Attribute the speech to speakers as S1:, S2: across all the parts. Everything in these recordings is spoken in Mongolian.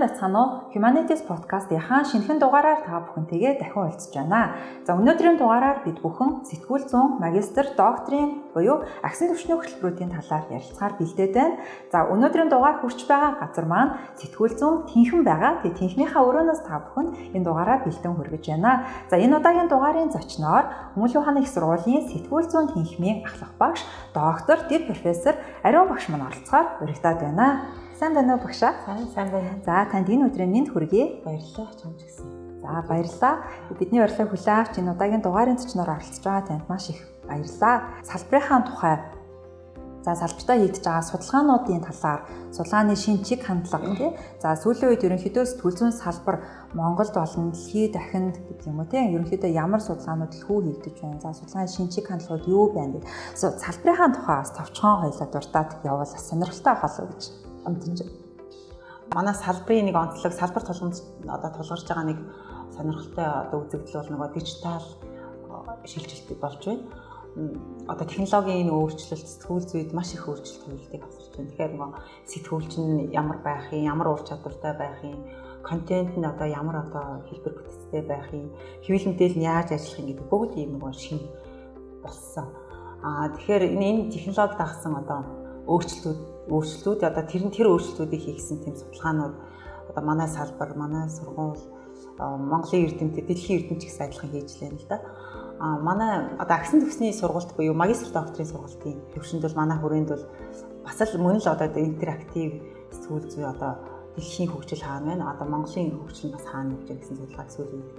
S1: Байцгаана уу? Humanities podcast-ийнхаа шинэхэн дугаараар та бүхэнтэйгээ дахин уулзж байна. За, өнөөдрийн дугаараар бид бүхэн сэтгүүл зүйн магистр, докторийн буюу агсан түвшний хөтөлбөрүүдийн талаар ярилцахаар бэлдээд байна. За, өнөөдрийн дугаар хүрч байгаа газар маань сэтгүүл зүйн тэнхэн байгаа. Тэгээ тэнхнийхээ өрөөнөөс та бүхэнд энэ дугаараа бэлдэн хүргэж байна. За, энэ удаагийн дугаарын зочноор Хүмүүлийн ухааны их сургуулийн сэтгүүл зүйн тэнхмийн ахлах багш, доктор, дэд профессор Ариун багш маань оролцохоор уригдаад байна. Сайн байна уу, багшаа?
S2: Сайн байна.
S1: За, танд энэ өдрийн мэнд хүргэе.
S2: Баярлалаа, чамд ч гэсэн.
S1: За, баярлалаа. Бидний урилгыг хүлээн авч энэ удаагийн дугаарын зочноор оролцож байгаа танд маш их баярлалаа. Салбарынхаа тухай, за, салбартаа хийгдэж байгаа судалгаануудын талаар, судалгааны шинэ чиг хандлага, тий. За, сүүлийн үед ерөнхийдөө сэтгүүл зүйн салбар Монголд болон дэлхийд дахинд гэдэг юм уу, тий. Ерөнхийдөө ямар судалгаанууд илүү хийгдэж байна? За, судалгааны шинэ чиг хандлагууд юу байна гэдэг. Салбарынхаа тухай бас товчхон хоёлаа дурдаад явбал бас сонирхолтой байх болов гэж амтж байна.
S2: Манай салбарын нэг онцлог, салбар тулгамж одоо тулгарч байгаа нэг сонирхолтой одоо үзэгдэл бол нөгөө дижитал шилжилт болж байна. Одоо технологийн энэ өөрчлөлт сэтгүүл зүйд маш их өөрчлөлт хөвлөлтийг авчирч байна. Тэгэхээр нөгөө сэтгүүлч нь ямар байх юм, ямар ур чадвартай байх юм, контент нь одоо ямар одоо хэлбэр бүтцтэй байх юм, хэвлэл мэдээлэл нь яаж ажиллах юм гэдэг бүгд ийм нөгөө шинэ болсон. Тэгэхээр энэ технологи дагсан одоо өөрчлөлтүүд одоо тэр өөрчлөлтүүдийг хийгсэн тийм судалгаанууд одоо манай салбар, манай сургууль, Монголын эрдэмтэд, дэлхийн эрдэмт ч гэсэн адилхан хийж лээ л да. Манай одоо агсан төвсний сургалт буюу магистр докторийн сургалтын төвшөнд бол манай хүрээнд бол бас л мөн л одоо интерактив сэтгүүл зүй одоо дэлхийн хөгжил хаана байна, одоо Монголын хөгжил нь бас хаана явж байгаа гэсэн судалгааг сүүлийн үед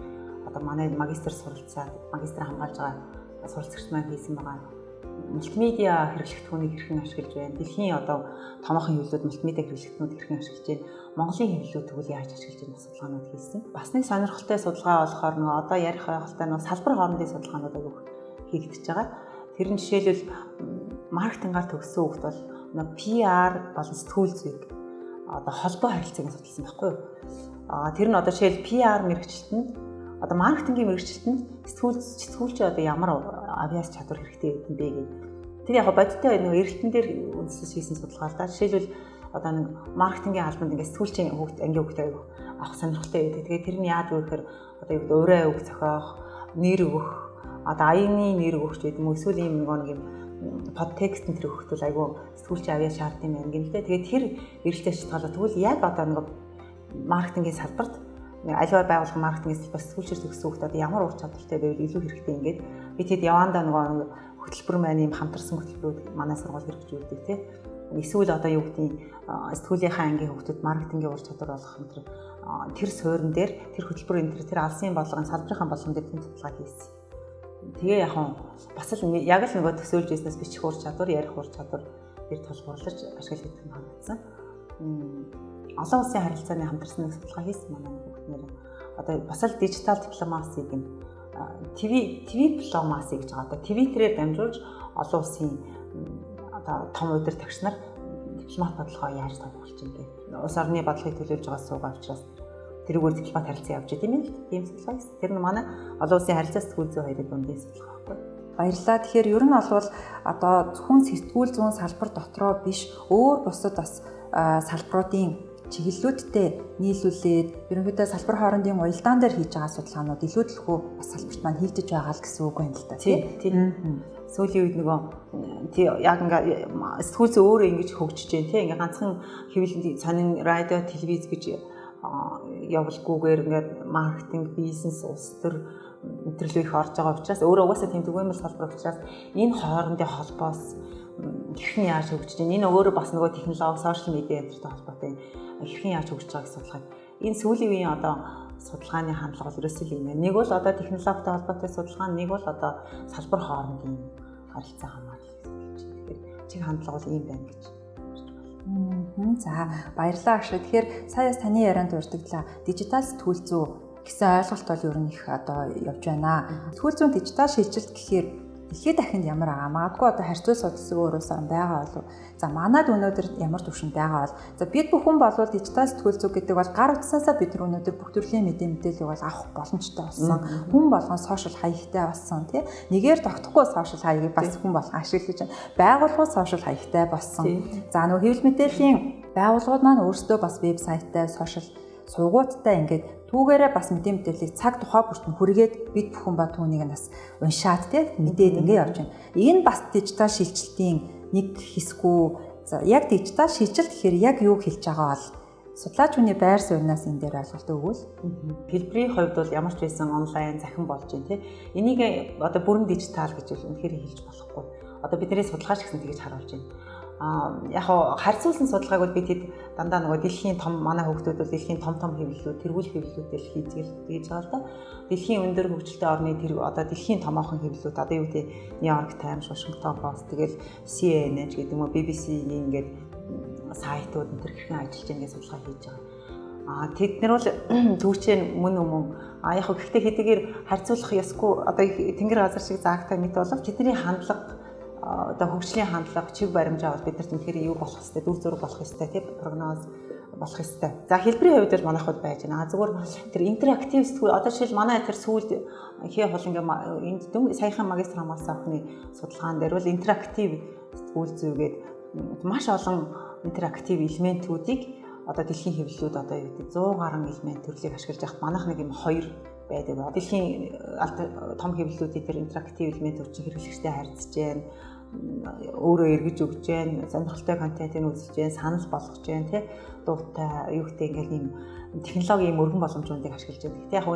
S2: одоо манай магистр суралцаад магистр хамгаалж байгаа суралцагч маань хийсэн байгаа. Мультимедиа хэрэглэгдэхүүнийг хэрхэн ашиглаж байна? Дэлхийн одоо томоохон хэвлэлүүд мультимедиа хэрэглэгдэхүүнүүд хэрхэн ашиглаж байна? Монголын хэвлэлүүд тэгвэл яаж ашиглаж байна судалгаанууд хийсэн. Бас нэг сонирхолтой судалгаа болохоор нөгөө одоо ярих байгальтай нөгөө салбар хоорондын судалгаанууд айгүйх хийгдэж байгаа. Тэр нь жишээлбэл маркетингаар төгссөн хүүхд бол нөгөө PR болон сэтгүүл зүйг одоо холбоо харилцааг нь судалсан байхгүй юу? Тэр нь одоо жишээл PR мэргэжилтэнд, одоо маркетингийн мэргэжилтэнд сэтгүүлч одоо ямар авиас чадвар хэрэгтэй гэдэг юм бэ гэдэг. Тэр яг бодиттой нөгөө эрэлтэн дээр үндэслэж хийсэн судалгаа л да. Жишээлбэл одоо нэг маркетингийн албанд ингээд сэтгүүлчийн хүүхд, ангийн хүүхдээ авах сонирхолтой байдаг. Тэгээд тэр нь яадаг вэ гэхээр одоо юу гэдэг урай үг зохиох, нэр өгөх, одоо аяны нэр өгөх ч гэдэг юм уу, эсвэл ийм нэг юм подтекст энэ төр өгөхт бол айгүй сэтгүүлчийн авиас шаардсан юм байна гэнэ л дээ. Тэгээд тэр эрэлтээ шалтгаалаад тэгвэл яг одоо нэг маркетингийн салбарт аливаа байгууллага маркетингийн салбар сэтгүүлчээр төгссөн хүүхд одоо ямар ур чадвартай байвал илүү хэрэгтэй ингээд би тэд явандаа нөгөө хөтөлбөр маань ийм хамтарсан хөтөлбөрүүд манай сургууль хэрэгжүүлдэг, тий. Эсвэл одоо юу гэдгийг сэтгүүлийнхаа ангийн хүүхдүүд маркетингийн ур чадвар олгох энэ тэр суурин дээр, тэр хөтөлбөр энэ тэр алсын болгон салбарынхаа болгон дээр тийм судалгаа хийсэн. Тэгээ яг бас л яг л нөгөө төсөөлж ирснээс бичих ур чадвар, ярих ур чадвар тэр тулгуурлаж ашиглах юм хангацсан. Олон улсын харилцааны хамтарсан нэг судалгаа хийсэн манай хүүхднэр. Одоо бас л дижитал дипломаси гэн ТВ дипломаси гэж байгаа. Одоо Твиттерээр дамжуулж олон улсын одоо том удирдагч нар дипломат бодлогоо яаж томруулж юм бэ? Улс орны бодлогыг төлөөлж байгаа суугаа учраас тэрүүгээр дипломат харилцаа явж идэм юм л тийм судалгаа хийсэн. Тэр нь манай олон улсын харилцаа сэтгүүл зүйн хоёрын дундын судалгаа байхгүй.
S1: Баярлалаа. Тэгэхээр ер нь бол одоо зөвхөн сэтгүүл зүйн салбар дотроо биш, өөр бусад бас салбаруудын чиглэлүүдтэй нийлүүлээд ерөнхийдөө салбар хоорондын уялдаан дээр хийж байгаа судалгаанууд илүү төлхөө бас салбарт маань хийгдэж байгаа л гэсэн үг байна л да.
S2: Тийм. Сүүлийн үед нөгөө тий яг ингээ сэтгүүл зүй өөрөө ингэж хөгжиж байна, тий, ингээ ганцхан хэвлэл, сонин, радио, телевиз гэж явалгүйгээр ингээд маркетинг, бизнес, улс төр мэдрэлөө их орж байгаа учраас, өөрөө угаасаа тийм түгээмэл салбар учраас энэ хоорондын холбоос хэрхэн яаж хөгжиж байна? Энэ өөрөө бас нөгөө технологи, сошиал медиа энтертэй холбоотой хэрхэн яаж хөгжиж байгааг судалгаа. Энэ сүүлийн үеийн одоо судалгааны хандлага бол ерөөсөө л юм байна. Нэг бол одоо технологитой холбоотой судалгаа, нэг бол одоо салбар хоорондын харилцаа хамаарлал гэж байна. Тэгэхээр чиг хандлага бол ийм байна гэж
S1: байна. За, баярлалаа, агш. Тэгэхээр сая таны ярианд дурдагдлаа. Дижитал сэтгүүл зүй гэсэн ойлголт бол ер нь их одоо явж байна. Сэтгүүл зүйн дижитал шилжилт гэхээр дэлхийд дахинд ямар байгаа? Магадгүй одоо харьцуул судалсан өөрөөс орон байгаа болов. За, манад өнөөдөр ямар түвшинд байгаа бол, за, бид бүхэн болвол дижитал сэтгүүл зүй гэдэг бол гар утсаасаа бид нар өнөөдөр бүх төрлийн мэдээллийг бол авах боломжтой болсон. Хүн болгон сошиал хаягтай болсон, тий. Нэгээр тогтохгүй сошиал хаягийг бас хүн болгон ашиглаж байна. Байгууллагууд сошиал хаягтай болсон. За, нөгөө хэвлэл мэдээллийн байгууллагууд маань өөрсдөө бас вебсайттай, сошиал сувгуудтай ингээд түүгээрээ бас мэдээ мэдээллийг цаг тухай бүрт нь хүргээд бид бүхэн ба түүнийг нь бас уншаад тий мэдээд ингээд явж байна. Энэ бас дижитал шилжилтийн нэг хэсгүү. За яг дижитал шилжилт гэхээр яг юу хэлж байгаа бол судлаач хүний байр сууриас энэ дээр ойлголт өгвөл.
S2: Хэлбэрийн хувьд бол ямар ч байсан онлайн захин болж байна тий. Энийг одоо бүрэн дижитал гэж үнэхээр хэлж болохгүй. Одоо бидний судалгаач гэсэн тэгж харуулж байна. Яг харьцуулсан судалгааг бол би тэд дандаа нөгөө дэлхийн том манай хүүхдүүд бол дэлхийн том том хэвлэлүүд, тэргүүл хэвлэлүүдэл хийзгэл гэж байгаа л да. Дэлхийн өндөр хөгжилтэй орны тэр одоо дэлхийн томоохон хэвлэлүүд одоо юу гэдэг New York Times, Washington Post, тэгэл CNN ч гэдэг юм уу, BBC-ийн ингээд сайтууд энэ төр хэрхэн ажиллаж байгаа гэж судалгаа хийж байгаа. Тэд нар бол түүчээ мөн өмнө яг гэхдээ хэдийгээр харьцуулах ёсгүй одоо тэнгэр газар шиг заагтай мэт боловч тэдний хандлага одоо хөгжлийн хандлага чиг баримжаа бол бид нарт үнэхээр юу болох хэвээр дүр зураг болох хэвээр тий прогноз болох хэвээр. За хэлбэрийн хувьд бол манайх бол байж байна. Зүгээр тэр интерактив сэтгүүл одоо жишээл манай тэр сүүлд хээ хол ингээ энд саяхан магистр хамгаалсан охины судалгаан дээр бол интерактив сэтгүүл зүйгээд маш олон интерактив элементүүдийг одоо дэлхийн хэвлэлүүд одоо юу гэдэг 100 гаруй элемент төрлийг ашиглаж байхад манайх нэг юм хоёр байдаг. Дэлхийн том хэвлэлүүдийн тэр интерактив элементүүд чинь хэрэглэгчтэй харьцаж байна, өөрөө эргэж өгч जैन, сонирхолтой контентыг үзэж जैन, санал болгож जैन, тий дуутай юу гэдэг ингээл ийм технологийн ийм өргөн боломжуудыг ашиглаж байна. Гэхдээ яг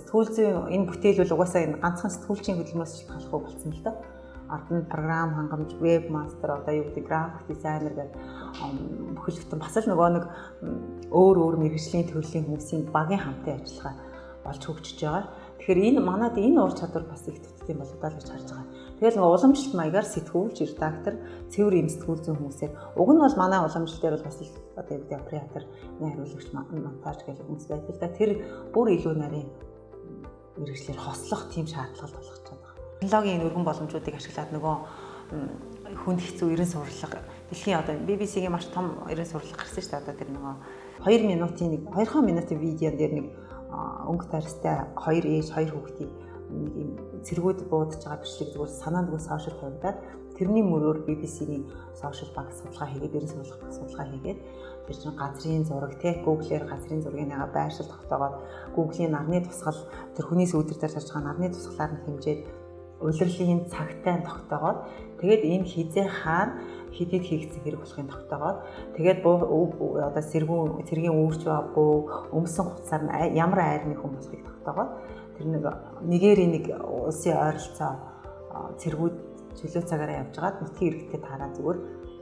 S2: сэтгүүл зүйн энэ бүтээл бол угаасаа энэ ганцхан сэтгүүлчийн хөдөлмөрөөс шалтгааллахгүй болсон л доо. Ард нь програм хангамж, вебмастер одоо юу гэдэг график дизайнер гэдэг бүхэл бүтэн бас л нөгөө нэг өөр өөр мэргэжлийн төрлийн хүмүүсийн багийн хамтын ажиллагаа болж хөгжиж байгаа. Тэгэхээр энэ манад энэ ур чадвар бас их дутдсан болоо даа л гэж харж байгаа. Тэгэл нөгөө уламжлалт маягаар сэтгүүлч, редактор, цэвэр юм сэтгүүл зүйн хүмүүсээр уг нь бол манай уламжлал дээр бол бас л одоо юу гэдэг оператор, найруулагч, монтаж гэх хүмүүс байдаг л да. Тэр бүр илүү нарийн мэргэжлэр хослох тийм шаардлага тулгарч байгаа. Технологийн өргөн боломжуудыг ашиглаад нөгөө хүнд хэцүү ерэн сурлага дэлхийн одоо BBC-гийн маш том ерэн сурлага гарсан шүү дээ. Одоо тэр нөгөө 2 минутын нэг 2 минутын видеон дээр нэг өнгө тарьстай хоёр ээж хоёр хүүхдийг нэг юм цэргүүд буудаж байгаа бичлэг зүгээр санаандгүй сошиал тавигдаад тэрний мөрөөр BBC-ний сошиал баг судалгаа хийгээд ерэн сурлага баг судалгаа хийгээд тэр чинь газрын зураг те Google-ээр газрын зургийг нэга байршил тогтоогоод Google-ийн нарны тусгал тэр хүний сүүдэр дээр тарж байгаа нарны тусгалаар нь хэмжээд улирлын цагтай тогтоогоод тэгээд энэ хизээ хаана хэдийд хийгдсэн хэрэг болохыг тогтоогоод тэгээд одоо сэргүүн цэргийн үүрч буу өмсөн хувцсаар нь ямар айрмын хүн болохыг тогтоогоод тэр нэг нэгээрийн нэг улсын ойролцоо цэргүүд чөлөө цагаараа явж байгаад нутгийн иргэдтэй таараа зүгээр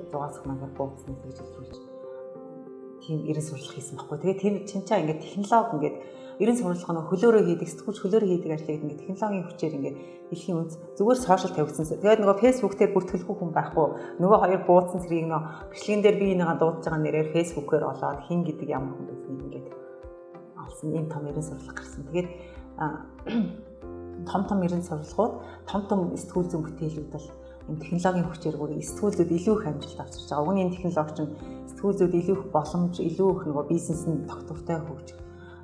S2: 6 мянгаар бууцсныг тэгж илрүүлж тийм эрен сурлах хийсэн байхгүй. Тэгээд тэр чинчаа ингээд технологи ингээд эрен сурлах нь хөлөөрөө хийдэг, сэтгүүлч хөлөөрөө хийдэг ажлыг ингээд технологийн хүчээр ингээд дэлхийн үнц зүгээр сошиал тавигдсан. Тэгээд нөгөө Facebook дээр бүртгэлгүй хүн байхгүй. Нөгөө хоёр бууцсан цэргийг нөгөө бичлэгэн дээр би энийгээ дуудаж байгаа нэрээр Facebook-ээр олоод хин гэдэг ямар хүн байсныг ингээд олсон. Ийм том эрен сурлах гарсан. Тэгээд том том эрен сурлагууд, том том сэтгүүл зүйн бүтээлүүд бол энэ технологийн хүчээр бүр сэтгүүл зүйд илүү их амжилт авчирч байгаа. Уг нь энэ технологи чинь сэтгүүл зүйд илүү их боломж, илүү их нөгөө бизнес нь тогтвортой хөгжих.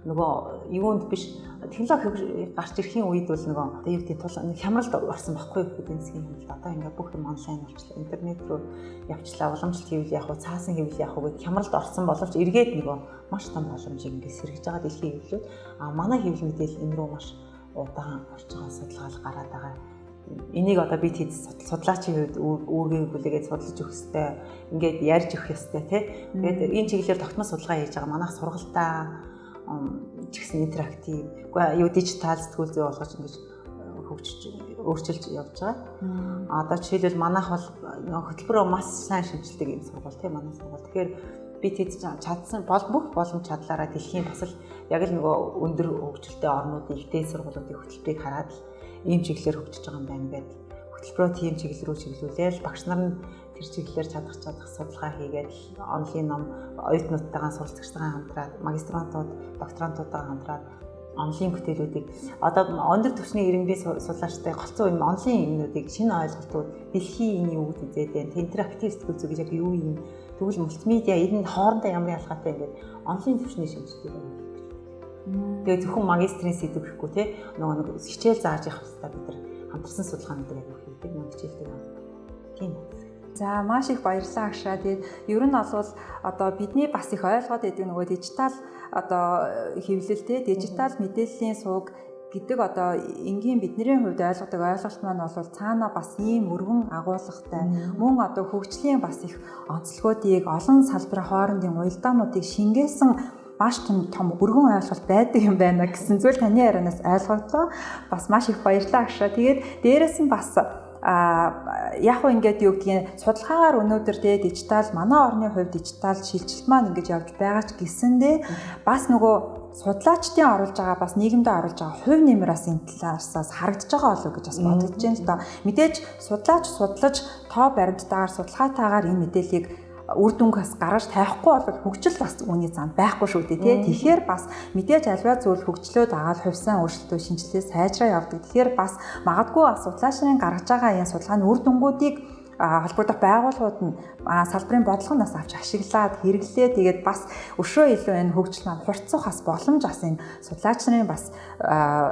S2: Нөгөө юунд биш технологи гарч ирэхийн үед бол нөгөө одоо юу гэдэг тул хямралд орсон байхгүй эдийн засгийн хямралд. Одоо ингээ бүх юм онлайн болчлаа, интернет рүү явчлаа, уламжлалт хэвлэл явах уу, цаасан хэвлэл явах уу гэд хямралд орсон боловч эргээд нөгөө маш том боломжийг ингээ сэргэж байгаа дэлхийн хэвлэлүүд. А манай хэвлэл мэдээлэл энэ рүү маш удаан орж байгаа судалгаа гараад байгаа. Энийг одоо би тэд судлаачийн хувьд үүргийг хүлээгээд судалж өгөх ёстой. Ингээд ярьж өгөх ёстой тий. Тэгээд энэ чиглэлээр тогтмол судалгаа хийж байгаа. Манайх сургалтаа ч гэсэн интерактив, үгүй юу дижитал сэтгүүл зүй болгож ингэж хөгжиж өөрчилж явж байгаа. Одоо жишээлбэл манайх бол хөтөлбөрөө маш сайн шинжилдэг юм сургууль тий манай сургууль. Тэгэхээр би тэд чадсан бол бүх боломж чадлаараа дэлхийн бас л яг л нөгөө өндөр хөгжилтэй орнуудын их дээд сургуулиудын хөтөлбөрийг хараад л ийм чиглэлээр хөгжиж байгаа юм байна гэдээ хөтөлбөрөө тийм чиглэл рүү чиглүүлээл багш нар нь тэр чиглэлээр чадах судалгаа хийгээд онлайн ном оюутнуудтайгаа суралцагчтайгаа хамтраад магистрантууд, докторантуудтайгаа хамтраад онлайн бүтээлүүдийг одоо өндөр түвшний иргэний судлаачтай голцоо юм онлайн юмнуудыг шинэ ойлголтууд дэлхийн энэ юу гэж үзээд байна. Интерактив сэтгүүл зүй гэж яг юу юм? Тэгвэл мультимедиа энэ хоорондоо ямар ялгаатай ингээд онлайн түвшний шинжилгээ байна. Тэгээ зөвхөн магистрийн сэдв гэхгүй те нөгөө нэг хичээл зааж явах хэрэгтэй бид нар хамтарсан судалгаануудыг аягүй хийдэг нөгөө хичээлтэй холбоотой. Тийм.
S1: За, маш их баярлалаа, Агшаа. Тэгээд ер нь бол одоо бидний бас их ойлгоод байдаг нөгөө дижитал одоо хэвлэл, те, дижитал мэдээллийн сувг гэдэг одоо энгийн бидний хувьд ойлгодог ойлголт маань бол цаана бас ийм өргөн агуулгатай, мөн одоо хөгжлийн бас их онцлогоодыг, олон салбарын хоорондын уялдаануудыг шингээсэн маш том өргөн ойлголт байдаг юм байна гэсэн зүйл таны ярианаас ойлгогдлоо. Бас маш их баярлалаа, Агшаа. Тэгээд дээрэс нь бас яг хөө ингээд юу гэдгийг судалгаагаар өнөөдөр, те, дижитал, манай орны хувьд дижитал шилжилт маань ингэж явж байгаа ч гэсэндээ бас нөгөө судлаачдын оруулж байгаа, бас нийгэмдээ оруулж байгаа хувь нэмэр бас энэ талаас харагдаж байгаа болов уу гэж бас бодож байна л доо. Мэдээж судлаач судлаж, тоо баримттайгаар, судалгаатайгаар энэ мэдээллийг үр дүнг бас гаргаж тавихгүй бол хөгжил бас үүний зам байхгүй шүү дээ, тий. Тэгэхээр бас мэдээж альва зүйл хөгжлөө дагаад хувьсан өөрчлөлтөө, шинжилгээ сайжраа явдаг. Тэгэхээр бас магадгүй бас судлаачдын гаргаж байгаа энэ судалгааны үр дүнгуудыг холбогдох байгууллагууд нь, салбарын бодлого нь бас авч ашиглаад хэрэглээ, тэгээд бас өшөө илүү энэ хөгжил маань хурцсах бас боломж бас энэ судлаач нарын бас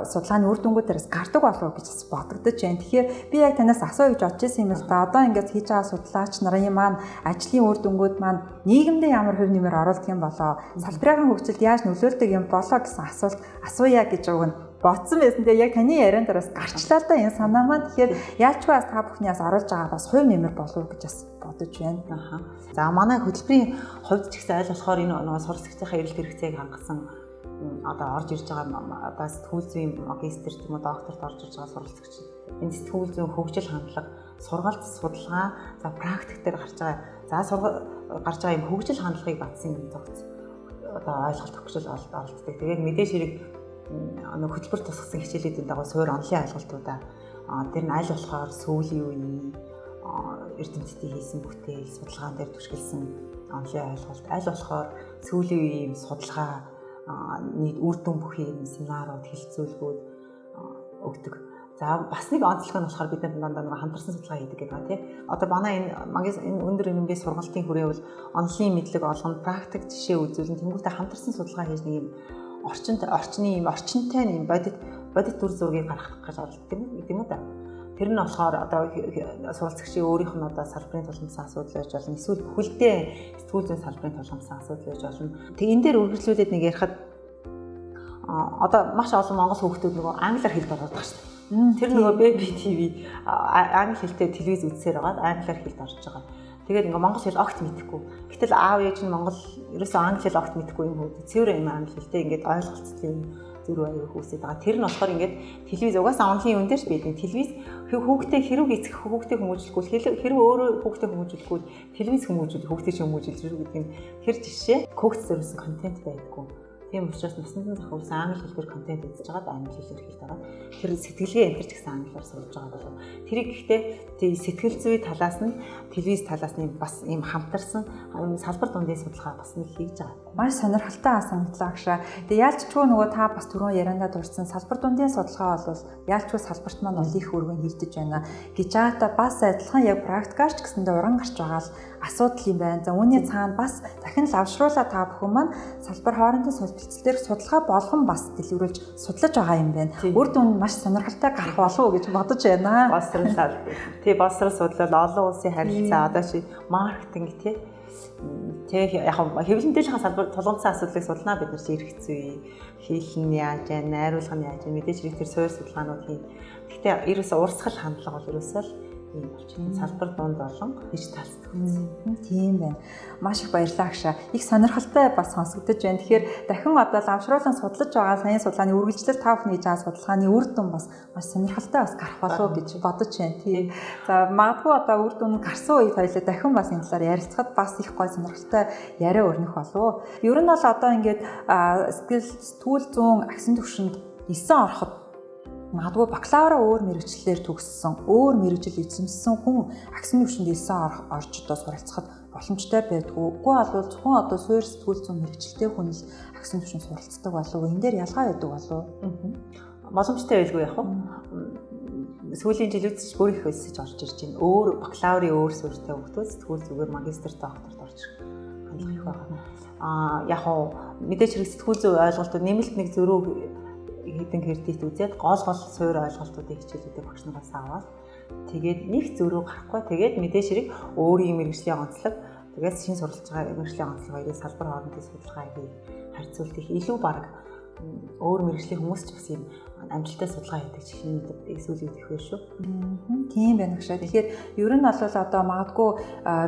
S1: судалгааны үр дүнгуудээс гардаг болов уу гэж бас бодогдож байна. Тэгэхээр би яг танаас асууя гэж бодож ирсэн юм л да. Одоо ингээд хийж байгаа судлаач нарын маань ажлын үр дүнгууд маань нийгэмдээ ямар хувь нэмэр оруулдаг юм болоо, салбарын хөгжилд яаж нөлөөлдөг юм болоо гэсэн асуулт асууя гэж уг нь бодсон байсан. Тэгээ яг таны яриан дээр бас гарчлаа л да энэ санаа маань. Тэгэхээр яалчгүй бас та бүхний бас оруулж байгаа бас хувь нэмэр болов гэж бас бодож байна.
S2: Аха. За, манай хөтөлбөрийн хувьд ч гэсэн аль болохоор энэ нөгөө суралцагчдынхаа эрэлт хэрэгцээг хангасан одоо орж ирж байгаа, одоо сэтгүүл зүйн магистр тийм үү, докторт орж ирж байгаа суралцагч энэ сэтгүүл зүйн хөгжил хандлага, сургалт, судалгаа, за практик дээр гарч байгаа, за гарч байгаа юм хөгжил хандлагыг батсан юм зохиц одоо ойлголт, хөгжил оролцдог. Тэгээд мэдээж хэрэг нэг хөтөлбөр тусгасан хичээлүүдийн дагуу суур онлын ойлголтуудаа, тэр нь аль болохоор сүүлийн үеийн эрдэмтдийн хийсэн бүтээл, судалгаан дээр түшгэлсэн онлын ойлголт, аль болохоор сүүлийн үеийн судалгаа нийт үр дүн бүхий юм семинарууд, хэлцүүлгүүд өгдөг. За, бас нэг онцлог нь болохоор бид нар дандаа нэг хамтарсан судалгаа хийдэг гэдэг ба, тий. Одоо манай энэ магис энэ өндөр үнэмбий сургалтын хүрээ бол онлын мэдлэг олгоно, практик жишээ үзүүлэн, тэнгуүтэ хамтарсан судалгаа хийж нэг юм орчинд орчны юм орчинтай юм бодит бодит дүр зургийг гаргах гэж оролддог юм тийм үү да. Тэр нь болохоор одоо суралцагчийн өөрийнх нь одоо салбарын тулгамдсан асуудал байж болно. Эсвэл бүхэлдээ сэтгүүл зүйн салбарын тулгамдсан асуудал байж болно. Тэг энэ дээр үргэлжлүүлээд нэг ярихад одоо маш олон монгол хүүхдүүд нөгөө англиар хэлд ороод байгаа шүү дээ. Тэр нөгөө BBTV англи хэлтэй телевиз үзсээр байгаад англиар хэлд орж байгаа. Тэгээд ингээ монгол хэл огт мэдэхгүй. Гэтэл аав ээж нь монгол ерөөсөө англи хэл огт мэдэхгүй юм хүүд. Цэвэр юм англи хэлтэй ингээд ойлголцсон юм зүрх аюу хүүсэд байгаа. Тэр нь болохоор ингээд телевиз угаасаа онлын юм дээр ч байдаг. Телевиз хүүхдээ хэрэг эцэг хүүхдээ хүмүүжлэхгүй, хэрэг өөрөө хүүхдээ хүмүүжлэхгүй, телевиз хүмүүжүүл хүүхдээ ч хүмүүжүүлж гэдэг нь тэр жишээ хүүхд зориулсан контент байдаггүй. Тийм учраас насанд нь зохиулсан англи хэл дээр контент үзэж байгаад англи хэлээр хэлж байгаа. Тэр сэтгэлгээ энэ ч гэсэн англиар сурж байгаа болов. Тэрийг гэхдээ тий сэтгэл зүй талаас нь, телевиз талаас нь бас ийм хамтарсан салбар дундын судалгаа бас нэг хийж байгаа.
S1: Маш сонирхолтой санагдлаа, Агшаа. Тэгээ яалчгүй нөгөө та бас түрүүн яриандаа дурдсан салбар дундын судалгаа бол яалчгүй салбарт маань бол их өргөн хийгдэж байна гэж байгаатай бас адилхан яг практикаар ч гэсэндээ уран гарч байгаа л асуудал юм байна. За, үүний цаана бас дахин лавшруулаа та бүхэн маань салбар хоорондын солилцол дээр судалгаа болгон бас дэлгэрүүлж судлаж байгаа юм байна. Үр дүн маш сонирхолтой гарах болов уу гэж бодож байна.
S2: Боловсрол салбар. Тий, боловсрол судлал, олон улсын харилцаа, одоо чи маркетинг, тий. Тэг яг хэвлэл мэдээллийн салбар тулгамдсан асуудлыг судлана бид нар чи эрх зүй, хийл нь яаж яа, найруулга нь яаж, мэдээж хэрэг тэр суурь судалгаанууд хийн. Гэхдээ ерөөсөө урсгал хандлага бол ерөөсөө л ийм болчихно. Салбар дунд болон дижитал сэтгүүц.
S1: Тийм байна. Маш их баярлалаа, Агшаа. Их сонирхолтой бас сонсогдож байна. Тэгэхээр дахин одоо лавшруулан судлаж байгаа саяын судалгааны үргэлжлэл та бүхний хийж байгаа судалгааны үр дүн бас маш сонирхолтой бас гарах болов уу гэж бодож байна. Тийм. За, магадгүй одоо үр дүн гарсан үед хоёлаа дахин бас энэ талаар ярилцахад бас их гой сонирхолтой яриа өрнөх болов. Ер нь бол одоо ингээд сэтгэл сэтгүүл зүүн агсан төвшөнд 9 ороход магадгүй бакалавра өөр мэрэгчлэлээр төгссөн, өөр мэрэгжил эзэмшсэн хүн агсан түвшинд элсэн орж одоо суралцахад боломжтой байдгүй. Үгүй бол зөвхөн одоо суурь сэтгүүл зүйн мэрэгчлэлтэй хүн л агсан түвшинд суралцдаг болов уу? Энэ дээр ялгаа байдаг болов уу?
S2: Боломжтой байлгүй яг уу. Сүүлийн жилүүд ч бүр их өсөж орж ирж байна. Өөр бакалаврын өөр суурьтай хүмүүс сэтгүүл зүгээр магистр, докторт орж ирэх хандлага их байгаа. Яг уу мэдээж хэрэг сэтгүүл зүй ойлголтууд нэмэлт нэг зөрүү хэдэн кредит үзээд гол гол суурь ойлголтуудыг хичээлүүдээ багш нараас аваад Тэгээд нэг зөрүү гарахгүй. Тэгээд мэдээж хэрэг өөрийн мэргэжлийн онцлог, тэгээд шинэ суралцж байгаа мэргэжлийн онцлог хоёрын салбар хоорондын судалгаа хийх, харьцуулт их илүү баг өөр мэргэжлийн хүмүүс ч бас юм амжилттай судалгаа хийдэг жишээнүүд сүүлийн үед их байна шүү.
S1: Тийм байна гшаа. Тэгэхээр ер нь бол одоо магадгүй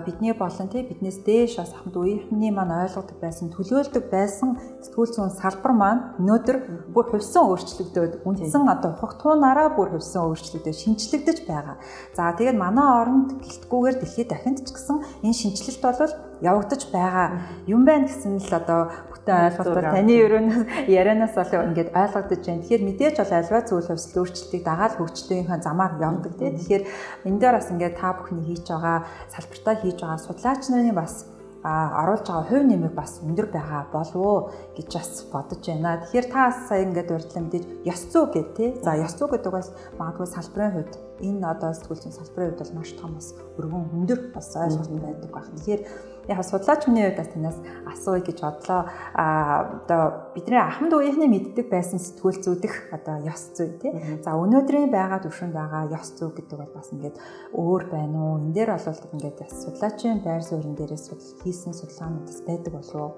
S1: бидний болон тий биднээс дээш бас ахмад үеийнхний маань ойлгодог байсан, төлөөлдөг байсан сэтгүүл зүйн салбар маань өнөөдөр бүр хувьсан өөрчлөгдөөд, үндсэн одоо ухагтуунаараа бүр хувьсан өөрчлөгдөөд шинчлэгдэж байгаа. За тэгээд манай оронд гэлтгүүгээр дэлхийд дахинд ч гэсэн энэ шинчлэлт бол явагдаж байгаа юм байна гэсэн л одоо бүтэн ойлголт бол таны өрөөнөөс ярианаас бол ингээд ойлгогдож байна. Тэгэхээр мэдээж бол альва зүйл хувьсэл өөрчлөлтийг дагаад хөгжлийнхээ замаар явдаг тий. Тэгэхээр энэ дээр бас ингээд та бүхний хийж байгаа салбартаа хийж байгаа судлаач нарын бас оруулж байгаа хувь нэмэр бас өндөр байгаа болов уу гэж бас бодож байна. Тэгэхээр та бас сая ингээд урьдлаа мэдээж ёс зүй гэх тий. За ёс зүй гэдэг бас магадгүй салбарын хувьд энэ одоо сэтгүүл зүйн салбарын хувьд бол маш том бас өргөн өндөр бас ойлголт байдаг байх. Тэгэхээр яг судлаач хүний хувьд бас танаас асууя гэж бодлоо. Одоо бидний ахмад үеийнхний мэддэг байсан сэтгүүл зүйдэх одоо ёс зүй тий. За өнөөдрийн байгаа түвшинд байгаа ёс зүй гэдэг бол бас ингээд өөр байна уу? Энэ дээр бол ингээд судлаачийн байр суурин дээрээс судал хийсэн судалгаанууд бас байдаг болов уу?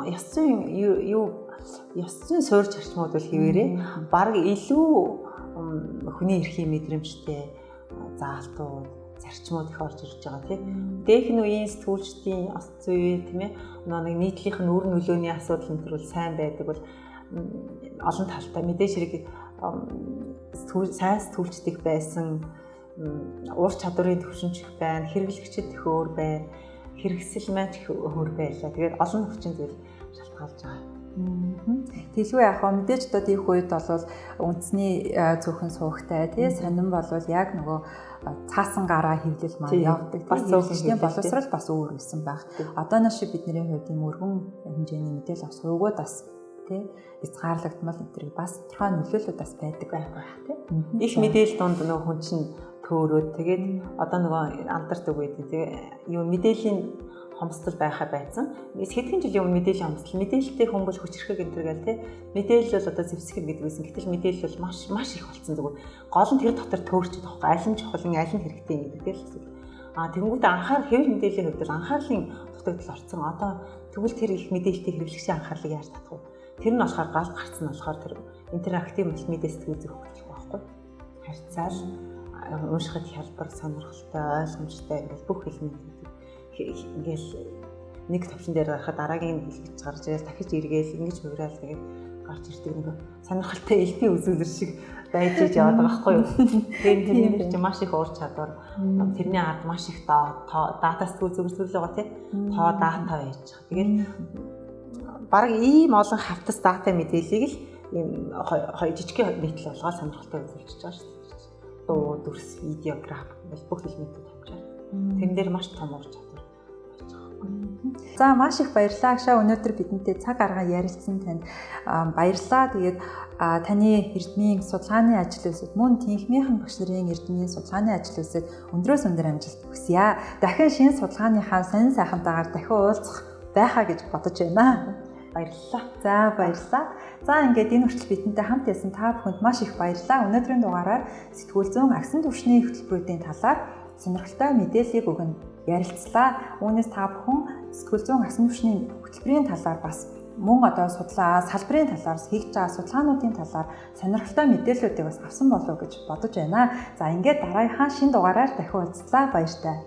S2: Ёс зүйн юу ёс зүйн суурь зарчмууд бол хэвээрээ бараг илүү хүний эрхийн мэдрэмжтэй заалтууд, зарчмууд их орж ирж байгаа тий. Дээхэн үеийн сэтгүүлчдийн ёс зүй тийм ээ. Нэг нийтлийнх нь үр нөлөөний асуудал энэ төр бол сайн байдаг бол олон талтай мэдээж хэрэг сайн сэтгүүлчд их байсан, уур чадварын төвшинч их байна, хэрэглэгчид их өөр байна, хэрэгсэл маань их өөр байлаа. Тэгээд олон хүчин зүйл шалтгаалж байгаа.
S1: Тэгэлгүй яг хаа мэдээж одоо тийх үед бол үндэсний цөөхөн суугтай тий сонин болвол яг нөгөө цаасан гараа хэвлэл маань явдаг.
S2: Бас
S1: цөөхөн боловсрал бас өөр байсан байх. Одоо шиг бидний хувьд ийм өргөн хэмжээний мэдээлэл авах суугууд бас тий хязгаарлагдмал энэ төр бас тодорхой нөлөөлөл бас байдаг байх тий.
S2: Их мэдээлэл донд нөгөө хүн чинь төөрөөд тэгээд одоо нөгөө алдарт үг гэдэг тий юу мэдээллийн хомсдол байхаа байцсан. Хэдхэн жилийн өмнө мэдээллийн хомсдол, мэдээлэлтэй хүн бол хүчрхэг энэ төр гээл тий. Мэдээлэл бол одоо зэвсэг гэдэг байсан. Гэтэл мэдээлэл бол маш маш их болсон зүгээр. Гол нь тэр дотор төөрчдөг байхгүй. Аль нь чухал, аль нь хэрэгтэй гэдэг тий л асуудал. Тэгэнгүүтээ анхаарал хэвлэл мэдээллийн хувьд бол анхаарлын дутагдал орсон. Одоо тэгвэл тэр их мэдээлэлтэй хэрэглэгчийн анхаарлыг яаж татах вэ? Тэр нь болохоор гал гарцсан нь болохоор тэр интерактив мультимедиа сэтгүүл зүйн хөгжих байхгүй. Харьцаал уншихад хялбар, сонирхолтой, ойлгомжтой ингээл бүх элементүүд ингээл нэг төвшин дээр гарахад дараагийн хэлж гарч ирэл дахиж эргээл ингэж хувираал тэгээд гарч ирдэг нэг сонирхолтой элбийн үзүүлэр шиг байж иж яваад байгаа байхгүй юу. Тэгээд тэрний дээр чинь маш их уур чадвар, тэрний ард маш их дата сэтгүүл зөвлөл байгаа тий. Тоо дата байж байгаа. Тэгээд бараг ийм олон хавтас дата мэдээллийг л ийм хоёр жижигхэн нийтлэл болгоод сонирхолтой үзүүлчихэж байгаа шүү дээ. Дуу, дүрс, видео, график ингээл бүх элементүүд авчаар. Тэрэн дээр маш том уур чадвар.
S1: За маш их баярлалаа Агшаа, өнөөдөр бидэнтэй цаг гарган ярилцсан танд баярлалаа. Тэгээд таны эрдмийн судалгааны ажил үйлсэд мөн тэнхмийнхэн багш нарын эрдмийн судалгааны ажил үйлсэд өндрөөс өндөр амжилт хүсье. Дахин шинэ судалгааныхаа сонин сайхантайгаар дахин уулзах байхаа гэж бодож байна.
S2: Баярлалаа.
S1: За баярлалаа. За ингээд энэ хүртэл бидэнтэй хамт байсан та бүхэнд маш их баярлалаа. Өнөөдрийн дугаараар сэтгүүл зүйн агсан түвшний хөтөлбөрүүдийн талаар сонирхолтой мэдээллийг өгөн ярилцлаа. Үүнээс та бүхэн сэтгүүл зүйн агсан түвшний хөтөлбөрийн талаар бас мөн одоо судлаа салбарын талаар хийж байгаа судалгаануудын талаар сонирхолтой мэдээллүүдийг бас авсан болов уу гэж бодож байна. За ингээд дараагийнхаа шинэ дугаараар дахин уулзлаа. Баяртай.